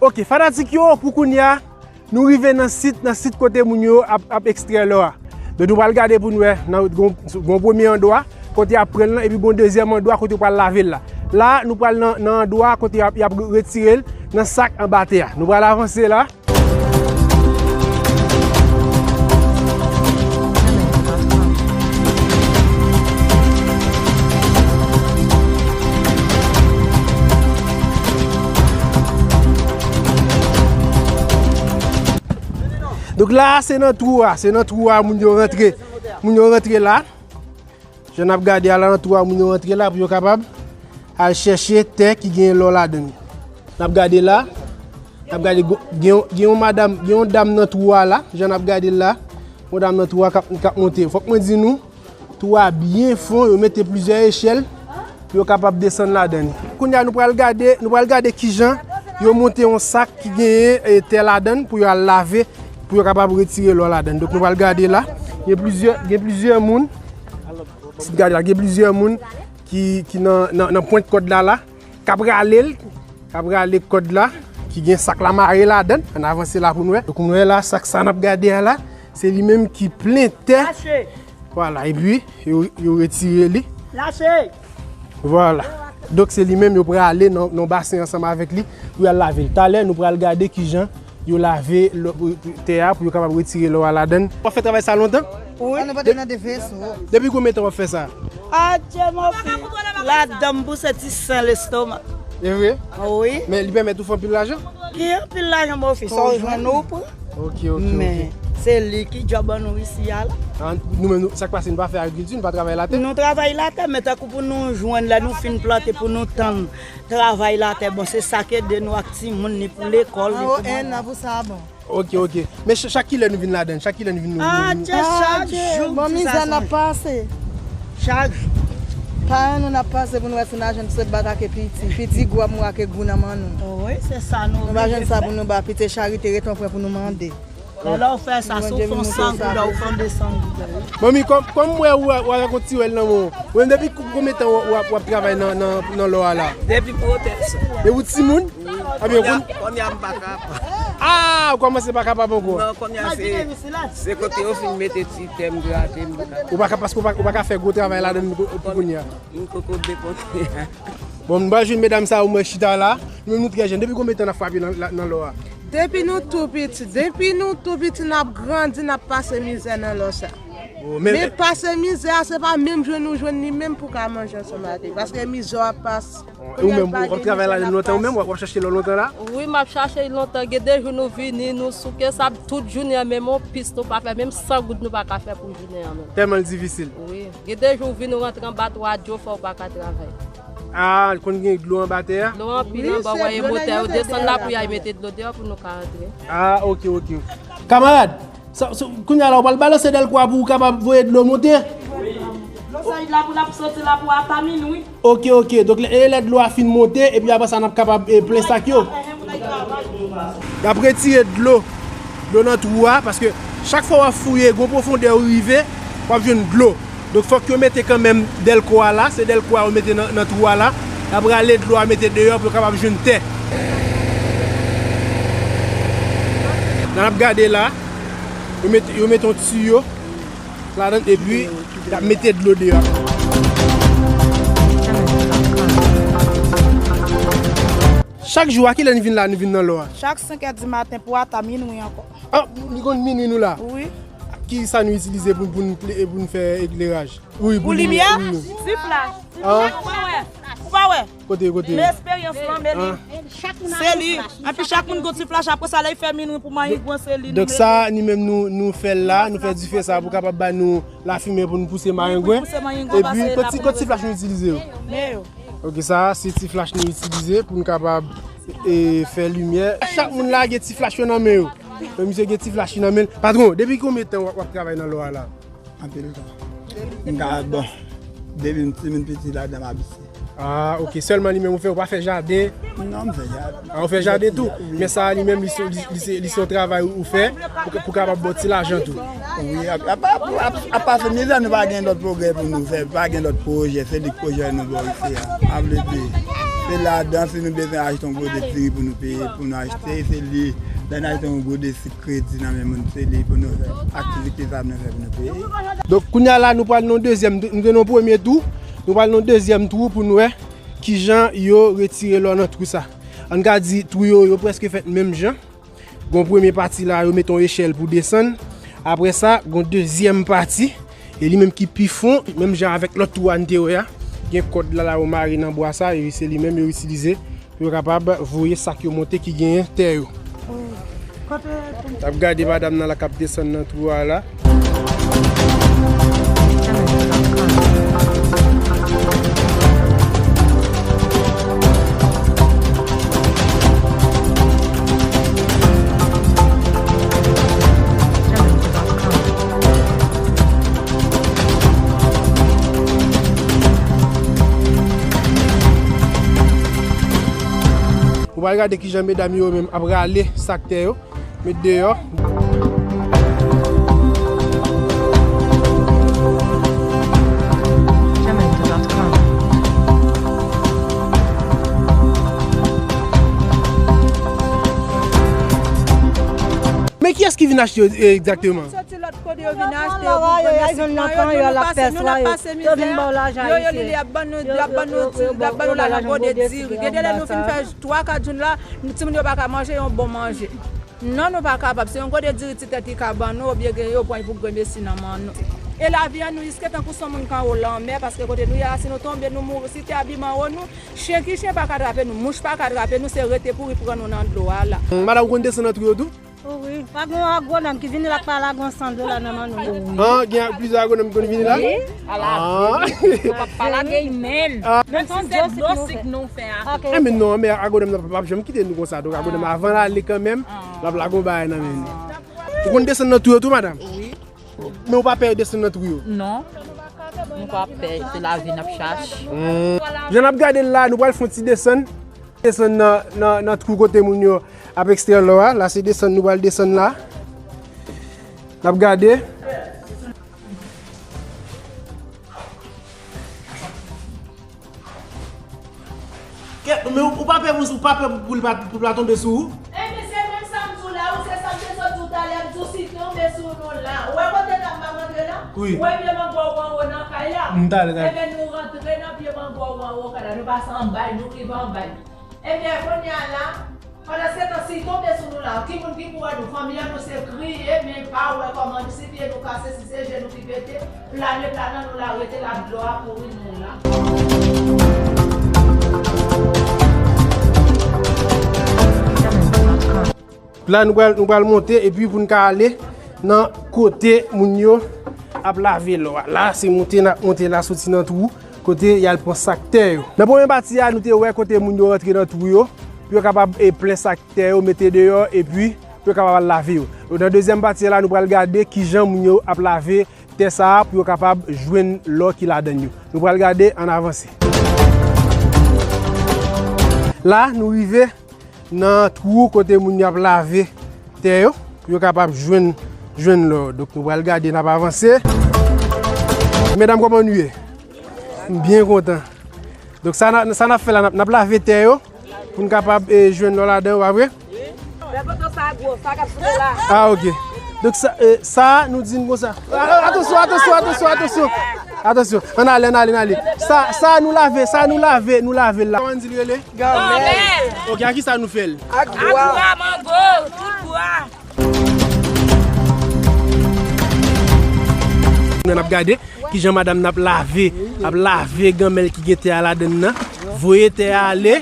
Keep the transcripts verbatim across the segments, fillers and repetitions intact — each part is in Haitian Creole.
Ok, fanatik yo, pou kounye a, nou rive nan sit, nan sit kote moun yo ap, ap ekstrè lò a. Donk nou pral gade pou n wè, nan, gon, gon premye andwa, kote y ap pran l lan, epi gon dezyèm andwa kote yo pral lave l la. La, nou pral nan, nan andwa kote y ap, y ap retire l nan sak anba tè a. Nou pral avanse la. Donk la, se nan twou a, se nan twou a moun yo rantre. Moun yo rantre la. Jan n ap gade a la nan twou a moun yo rantre la pou yo kapab al chèche tè ki gen lò ladan l. N ap gade la, n ap gade go- gen yon, gen yon madam, gen yon dam nan twou a la, jan n ap gade l la, yon dam nan twou a k ap, k ap monte. Fòk mwen di nou, twou a byen fon, yo mete plizyè echèl pou yo kapab desann ladan li. Kounye a nou pral gade, nou pral gade kijan yo monte yon sak ki genyen, e, tè ladan l pou yo al lave, pou yo kapab retire lò ladan l. Donk nou pral gade la, gen plizyè, gen plizyè moun, si n gade la, gen plizyè moun ki, ki nan, nan, nan pwent kòd la la, k ap rale l, k ap rale kòd la, ki gen sak la mare ladan l. Ann avanse la pou n wè. Donk nou wè la, sak sa n ap gade a la, se li menm ki plen tè. Vwala, epi yo, yo retire li. Vwala. Donk se li menm yo prale nan, nan basen ansanm avèk li pou y al lave l. Talè nou pral gade kijan yo lave lò- tè a pou yo kapab retire lò a ladan l. W ap fè travay sa lontan? Wi. An nou pote nan de veso. Depi konbyen tan w ap fè sa? Adje, mon fi. Ladan m pou se ti sen lestomak. E vre? Wi. Men li pèmèt ou fè anpil lajan? Ki anpil lajan, mon fi? Sa w jwenn ou pran. Ok, ok, ok. Men se li ki djòb an nou isi a la. Ah, nou menm, nou, sa k pase, nou pa fè agrikilti, nou pa travay latè? Nou travay latè, men tankou pou nou jwenn lè nou fin plante, pou nou tann travay latè, bon, se sa k ede nou ak timoun, ni pou lekòl, ni pou mwen. An, o, en an pou sa, bon. Ok, ok. Men ch- chak kilè nou vin ladan l? Chak kilè nou vin nou- Ah, nou- Adje, chak jou, bon, ti mizè n ap pase. Chak jou. Payen nou n ap pase pou nou wè si n a jwenn se bat ake piti. Piti gou ap mouri ake gou nan men nou. Wi, se sa nou oblije fè. Nou pa jwenn sa pou nou ba piti, charite ret on pwen pou nou mande. Lè, lè w fè sa, si w fè yon san goud, w fè yon de san goud. Manmi, kòm, kòm m wè ou, ou avèk yon ti wèl nan men w, ou menm depi konbyen tan w, w ap, w ap travay nan, nan, nan lò a la? Depi pwotèj. Depi w timoun? Ebyen, kounye a m pa kapab. Ah, ou kòmanse pa kapab ankò? Non, kounye a se, se kote yo fin mete ti tè m grate, m pa kapab. Ou pa ka, paske ou pa, ou pa ka fè gwo travay ladan l pou kounye a. M poko dekontre. Bon, m pral jwenn medam sa yo, mwen chita la. Nou menm nou trè jèn. Depi konbyen tan n ap frape nan, la- nan lò a? Depi nou tou piti. Depi nou tou piti, n ap grandi, n ap pase mizè nan lò sa. Oh, men- Men pase mizè a, se pa menm jwenn ou jwenn li menm pou ka manje ansanm ak li. Paske mizè w ap pase. E ou menm, w ap travay ladan l lontan ou menm, w ap, w ap chache lò lontan la? Wi, m ap chache l lontan. Gen de jou nou vini, nou souke sab tout jounen an, menm yon pis nou pa fè, menm san goud nou pa ka fè pou jounen an menm. Tèlman l difisil. Wi. Gen de jou w vin, ou rantre anba twa djo, fè w pa ka travay. Ah, konn gen dlo anba tè a? Dlo anpil anba, w wè e motè yo desann la pou y al mete dlo deyò pou nou ka rantre. Ah, ok, ok. Kamarad, sa, sa, kounye a la, w pral balanse dèlko a pou w kapab voye dlo monte? Dlo sa la pou l ap soti la pou ata minwi. Ok, ok. Donk, e lè dlo a fin monte, epi apre sa, n ap kapab, e, plen sak yo. Y ap retire dlo, dlo nan twou a, paske chak fwa w ap fouye, gon pwofondè ou rive, w ap jwenn dlo. Donk, fòk yo mete kanmenm dèlko a la, se dèlko a yo mete nan, nan twou a la. Y ap rale dlo a mete deyò pou yo kapab jwenn tè. Nan ap gade la, yo mete, yo mete yon tiyo ladan, epi y ap mete dlo deyò. Chak jou, a kilè nou vin la, nou vin nan lò a? Chak senk è di maten pou ata minwi ankò. Ah, li konn minwi nou la? Wi. Ki sa nou itilize pou, pou n ple- pou n fè ekleraj? Wi, pou limyè? Wi. Ti flach. Ah. Ou pa wè? Ou pa wè? Kote, kote? Men esperyans lan, men li. Ah. Se li. Epi chak moun gon ti flach. Apre sa, lè l fè minwi pou manyen, pran se li. Donk sa, nou menm nou, nou fè l la, nou fè dife sa pou kapab ba nou lafimen pou nou pouse marengwen. Pou pouse marengwen. Epi, kot ti, kot ti flach nou itilize yo? Men yo. Ok, sa a se ti flach nou itilize pou nou kapab, e, fè limyè. Chak moun la gen ti flach yo nan men yo. Men misye gen ti flach li nan men l. Patwon, depi konbyen tan w ap, w ap travay nan lò a la? Anpil tan. M ka, bon, depi m timoun piti ladan m ap isi. Ah, ok. Sèlman li menm ou fè, ou pa fè jaden? Non, m fè jaden. Ah, ou fè jaden tou? Wi. Men sa a li menm, li se, li, li se, li se yon travay ou, ou fè pou, pou kapab ba w ti lajan tou? Wi, ap, ap, ap, ap, apa se mizè, nou pa gen lòt pwogrè pou nou fè, pa gen lòt pwojè, se li k pwojè nou bò isi a. A vle di, Se ladan, si nou bezwen achte yon gode diri pou nou peye, pou nou achte, se li. Lè n achte yon gode sik kredi nan men moun, se li pou nou fè. Aktivite sa nou fè pou nou peye. Donk, kounye a la, nou pral nan dezyèm, nou te nan premye twou, nou pral nan dezyèm twou pou nou wè kijan yo retire lò nan twou sa. Ann ka di twou yo, yo prèske fèt menm jan. Gon premye pati la, yo mete yon echèl pou desann. Apre sa, gon dezyèm pati, e li menm ki pi fon, menm jan avèk lòt twou a n te wè a. Gen kòd la, la yo mare nan bwa sa, e se li menm yo itilize pou yo kapab voye sa k yo monte ki genyen tè yo. N ap gade madanm nan la k ap desann nan twou a la. Ou pral gade kijan medam yo menm ap rale sak tè yo, met deyò. Men kiyès ki vin achte yo, e, egzakteman? Soti lòt kote yo vin achte yo pou premye sik lan yo, nou, nou pase, nou n ap pase mizè. Yo, yo, li, li ap ban nou, li ap ban nou, li ap ban nou lajan gode diri. Gen de lè nou fin fè twa, kat jou la, timoun yo pa ka manje yon bon manje. Non, nou pa kapab. Se yon gode diri ti tèt li ka ban nou, oubyen gen yo pran pou gremesi nan men nou. E lavi an nou riske tankou se yon moun k anwo lanmè, paske kote nou ye a, si nou tonbe, nou mouri. Si te abiman wo nou, chen ki chen pa ka trape nou, mouch pa ka trape nou, se rete pouri pran nou nan dlo a la. Madanm, ou konn desann nan twou yo tou? Wi, pa gen yon agwonòm ki vini la k pa lage yon san dola nan men nou. An, gen plizyè agwonòm ki konn vini la? Wi. Ala, yo p ap pa lage l menm. Men se dlo sik nou fè a. Enben non, men agwonòm nan p ap janm kite nou konsa. Donk agwonòm nan, avan l ale kanmenm, l ap lage yon bagay nan men nou. Ou konn desann nan twou yo tou, madanm? Wi. Men ou pa pè desann nan twou yo? Non. Nou pa pè, se lavi n ap chache. Jan n ap gade l la, nou pral fè yon ti desann. Desann nan, nan, nan twou kote moun yo ap ekstrè lò a. La se desann nou pral desann la. N ap gade. Kèt, men ou, ou pa pè pou, ou pa pè pou, pou l pa, pou l pa tonbe sou ou? Ebyen, se menm sa m di w la, wi, se sa m te sot di w talè, m di w si tonbe sou nou la. Ou wè kote dam nan rantre la? Wi. Ou wè pye mango w anwo nan kay la? M talè, talè. Ebyen, nou rantre nan pye mango w anwo kay la, nou pase anba l, nou rive anba l. Ebyen, kounye a la, pandan se tan, si l tonbe sou nou la, ki moun ki pou wè nou? Fanmi an nou se kriye, men pa wè kòman nou, si pye nou kase, si se je nou ki pete, plane, plane, nou la rete la, dlo a kouvri nou la. La, nou pral, nou pral monte, epi pou n ka ale nan kote moun yo ap lave lò a. La, se monte n ap monte la, soti nan twou, kote y al pran sak tè yo. Nan premye pati a, nou te wè kote moun yo rantre nan twou yo, pou yo kapab, e, plen sak tè yo, mete deyò, epi pou yo kapab al lave yo. Donk, nan dezyèm pati a la, nou pral gade kijan moun yo ap lave tè sa a, pou yo kapab jwenn lò ki ladan l yo. Nou pral gade, ann avanse. La, nou rive nan twou kote moun yo ap lave tè yo, pou yo kapab jwenn, jwenn lò. Donk, nou pral gade, n ap avanse. Medam, kòman nou ye? M byen kontan. Donk, sa n a, sa n ap fè la, n ap, n ap lave tè yo, pou n kapab, e, jwenn lò ladan yo, pa vre? Lè poto sa gwo, sa k ap soule la. Ah, ok. Donk, sa, e, sa, nou di n konsa. A, a, atansyon, atansyon, atansyon, atansyon. Atansyon. Ann ale, ann ale, ann ale. Sa, sa, nou lave, sa, nou lave, nou lave l la. Kòman n di l rele? Ganmèl. Ok, a ki sa nou fè l? Ak bwa. Ak bwa, mango, tout bwa. N ap gade kijan madanm nan ap lave, ap lave ganmèl ki gen tè a ladan l nan, voye tè a ale,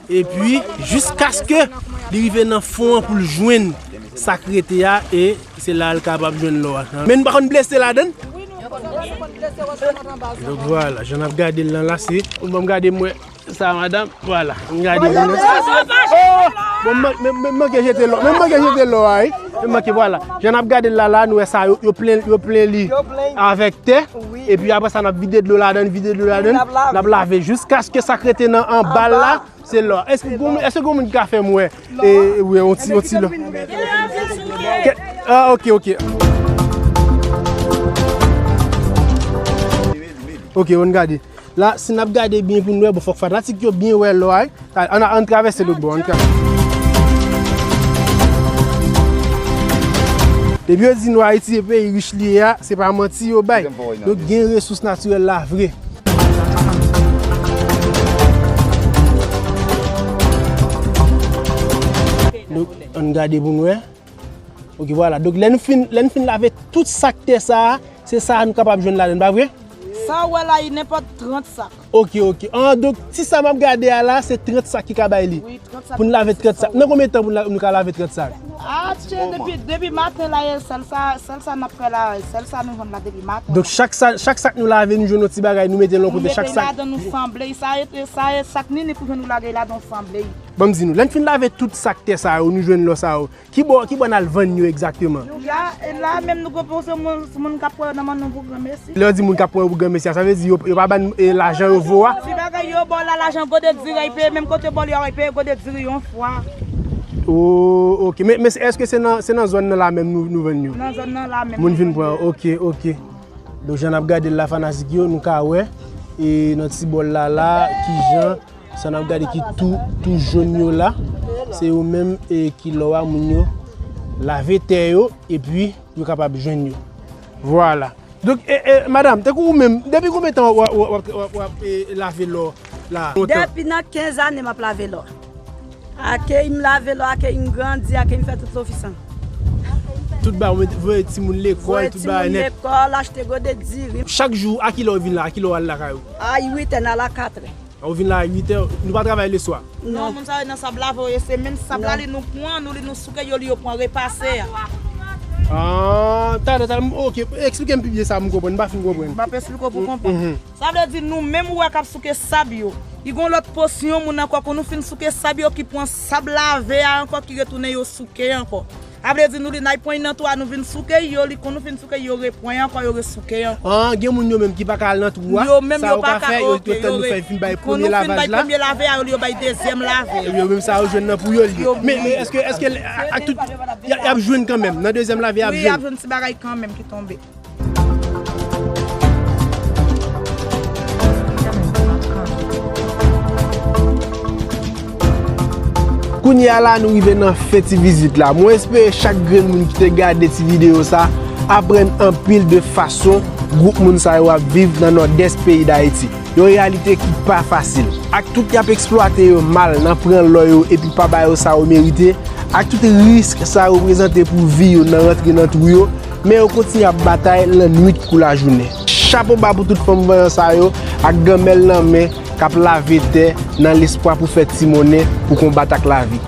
epi jiskaske li rive nan fon an pou l jwenn sa k rete a, e se la l kapab jwenn lò a. Men nou pa konn blese ladan l? Donk, vwala, jan n ap gade l lan la, se, ou ban m gade m wè. Sa, madanm, vwala. M gade moun nan. Oh! Bon, m man-, men, men, manke jete lò. Men manke jete lò a, wi. Men manke, vwala. Jan n ap gade l la, la, nou wè sa, yo, yo plen, yo plen li avèk tè. Epi apre sa, n ap vide dlo ladan, vide dlo ladan. N ap lave jiskaske sa k rete nan anba l la, se lò. Èske gon, èske gon moun ki ka fè m wè? E, wi, on ti, on ti lò. Kè-, ah, ok, ok. Ok, ann gade. La, si n ap gade byen pou n wè, bon, fòk fanatik yo byen wè lò a, wi. Ann, ann travèse lòt bò, ann travèse. Depi yo di nou Ayiti se peyi rich li ye a, se pa manti yo bay. Donk, gen resous natirèl la vre. Donk, ann gade pou n wè. Ok, vwala. Donk, lè nou fin, lè nou fin lave tout sak tè sa a, se sa a nou kapab jwenn ladan, pa vre? Sa w wè la, i nenpòt trant sak. Ok, ok. An, donk, ti sa m ap gade a la, se trant sak ki ka bay li. Wi, trant sak. Pou n lave trant sak. Nan konbyen tan pou n la-, nou ka lave trant sak? Ah, tchè, depi, depi maten la, e sèl sa, sèl sa n ap fè la, sèl sa nou jwenn la depi maten. Donk, chak sa, chak sak nou lave, nou jwenn yon ti bagay, nou mete l yon kote, chak sak. Nou mete ladan, nou sanble, sa e, sa e sak nini pou jwenn nou lage ladan, nou sanble. Ban m di nou, lè n fin lave tout sak tè sa yo, nou jwenn lò sa yo, ki bò, ki bò n al vann yo egzakteman? Ya, e la menm nou pwopoze moun, moun k ap pran yo nan men nou pou granmesi. Lè yo di moun k ap pran yo pou granmesi a, sa vle di yo, yo pa ban n, e, lajan yo vo a? Ti bagay yo ba w la, lajan gode diri a, y peye menm kote yo ba w li a, y peye gode diri yon fwa. Oh, ok. Men, men èske se nan, se nan zòn nan la menm nou, nou vann yo? Nan zòn nan la menm. Moun vin pran, ok, ok. Donk, jan n ap gade l la, fanatik yo, nou ka wè, e, nan ti bòl la, la, kijan sa n ap gade ki tou, tou jòn yo la, se yo menm, e, ki lò a moun yo lave tè yo, epi yo kapab jwenn yo. Vwala. Donk, e, e, madanm, tankou ou menm, depi konbyen tan w ap, w ap, w ap, w ap, e, lave lò la? Depi nan kenz ane m ap lave lò. Ake m lave lò, ake m grandi, ake m fè tout lofis lan. Tout ba, ou met-, voye timoun lekòl, tout bagay nèt. Voye timoun lekòl, achte gode diri. Chak jou, a kilè w vin la? A kilè w al lakay ou? A uit è, n al a katrè. Ou vin la a uit è, nou pa travay leswa? Non. Non, moun sa yo nan sab lave yo ye, se menm sab la li nou pran, nou li nou souke yo, li yo pran repase a. Ah, talè, talè, ok, eksplike m pi byen sa, m konprann, m pa fin konprann. M ap eksplike w pou w konprann. Mhm. Sa vle di nou menm ou wè k ap souke sab yo. Li gon lòt pòsyon moun ankò, kon nou fin souke sab yo ki pran sab lave a ankò ki retounen yo souke ankò. Sa vle di nou li n al pran nan twou a, nou vin souke yo, li kon nou fin souke yo repran ankò, yo resouke ankò. Ah, gen moun yo menm ki pa ka al nan twou a. Yo menm yo pa ka, ok, yo re-, yo tande nou fè fin bay premye lavaj la. Premye lave a, yo, yo bay dezyèm lave. Yo menm sa yo jwenn nan pou yo li. Men, men èske, èske ak tout, y a, y ap jwenn kanmenm, nan dezyèm lave y ap jwenn? Wi, y ap jwenn ti bagay kanmenm ki tonbe. Kounye a la, nou rive nan fen ti vizit la. Mwen espere chak grenn moun ki te gade ti videyo sa aprann anpil de fason gwoup moun sa yo ap viv nan Nòdès peyi Dayiti. Yon reyalite ki pa fasil. Ak tout y ap eksplwate yo mal nan pran lò yo epi pa ba yo sa yo merite, ak tout risk sa reprezante pou vi yo nan rantre nan twou yo, men yo kontinye ap batay lannwit kou lajounen. Chapo ba pou tout fanm vanyan sa yo ak ganmèl nan men k ap lave tè nan lespwa pou fè ti monnen pou konbat ak lavi.